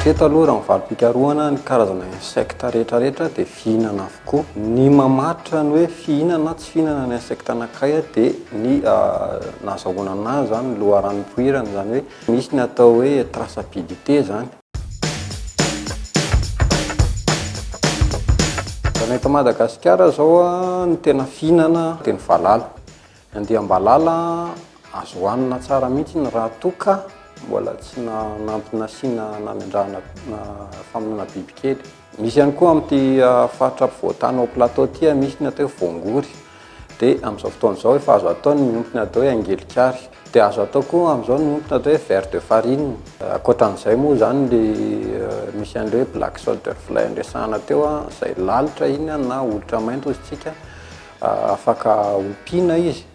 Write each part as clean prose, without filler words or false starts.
Hatreto aloha raha ny valim-pikarohana ny karazana insectes rehetra rehetra dia fihinana avokoa. Ny mamaritra ny hoe fihinana na tsy fihinana ny insecte anankiray dia ny nahazahoana anazy izany, ny loharano nipoirany, izany hoe misy ny atao hoe traçabilité izany. Raha ny eto Madagasikara izao ny tena fihinana dia ny valala. Ny andiam-balala azo hohanina tsara mihitsy raha toa ka mbola tsy nanampy nasiana namendrahana famonoana bibikely. Misy ihany koa amin'ity faritra ampovoan-tany ao plateau ity misy ny atao hoe voangory. Dia amin'izao fotoana izao efa azo atao ny miompy ny atao hoe angelikary. Dia azo atao koa amin'izao ny miompy ny atao hoe ver de farine. Ankoatran'izay moa izany le misy an'ilay hoe black soldier fly niresahana teo izay lalitra iny na olitra mainty hozy tsika. Afaka ompiana izy.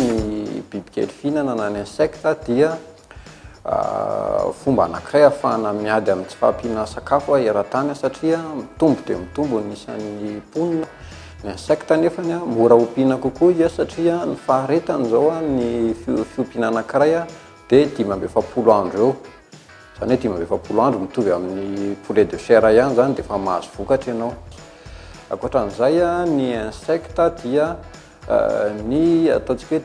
Ny bibikely fihinana na ny insecte dia fomba anankiray ahafahana miady amin'ny tsy fahampiana sakafo eran-tany satria mitombo dia mitombo ny isan'ny mponina. Ny insecte nefany mora ompiana kokoa izy satria ny faharetany izao ny fiompiana anankiray dia 45 andro eo. Izany hoe 45 andro mitovy amin'ny poulet de chair ihany izany dia efa mahazo vokatra ianao. Ankoatran'izay ny insecte dia ny ataontsika hoe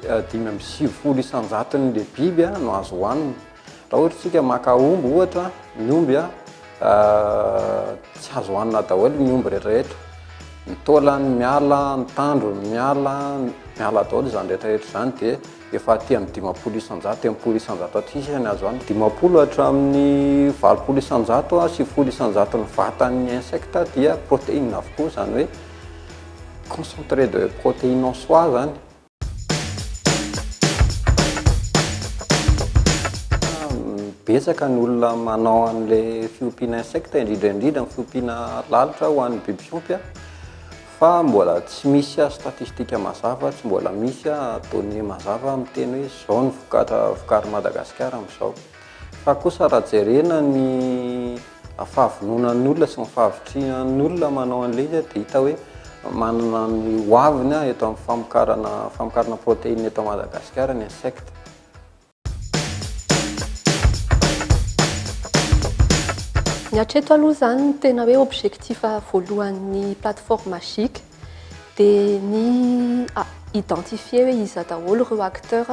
95 isan-jaton'ilay biby no azo hohanina. Raha ohatra isika maka omby ohatra, ny omby tsy azo hohanina daholo ny omby rehetra rehetra. Ny taolany miala, ny tandrony miala, miala daholo izany rehetra rehetra izany dia Efa aty amin'ny 50%, 60% aty sisa ny azo hanina. 50 hatramin'ny 80%, 90% ny vatan'ny insecte dia protéine avokoa, izany hoe concentré de protéine en soi izany. Betsaka ny olona manao an'ilay fiompiana insecte, indrindra indrindra ny fiompiana lalitra ho an'ny biby fiompy. Fa mbola tsy misy statistique mazava, tsy mbola misy données mazava miteny hoe izao ny vokatra vokarin'i Madagasikara amin'izao. Fa kosa raha jerena ny fahavononan'ny olona sy ny fahavitrihan'ny olona manao an'ilay izy dia hita hoe manana ny ho aviny eto amin'ny famokarana famokarana protéine eto Madagasikara ny insecte. Ny hatreto aloha izany ny tena hoe objectif voalohan'ny plateforme GIC dia ny identifier hoe iza daholo ireo acteurs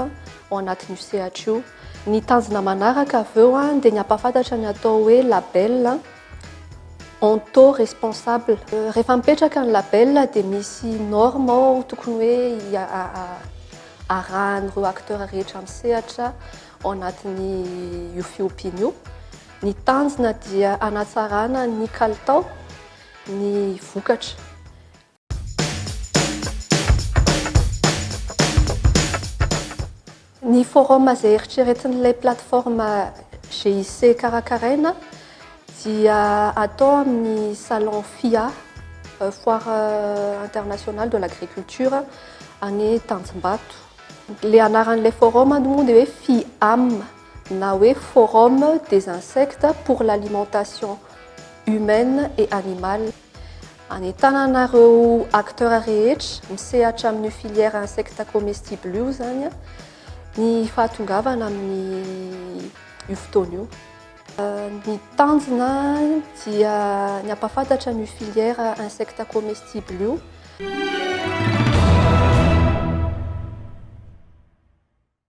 ao anatin'io sehatra io. Ny tanjona manaraka avy eo dia ny hampahafantatra ny atao hoe label Onto responsable. Rehefa mipetraka ny label dia misy norme ao tokony hoe arahan'ireo acteurs rehetra misehatra ao anatin'io fiompiana io. Ny tanjona dia hanatsarana ny kalitao ny vokatra. Ny forum izay eritreretin'ilay plateforme GIC karakaraina dia atao amin'ny salon FIA, Foire Internationale de l'Agriculture, any Tanjombato. Ilay anaran'ilay forum moa dia hoe FIAM na hoe Forum des insectes pour l'alimentation humaine et animale. Anentanana ireo acteurs rehetra misehatra amin'io filière insectes comestibles io izany ny fahatongavana amin'io fotoana io. Ny tanjona dia ny hampahafantatra an'io filière insectes comestibles io.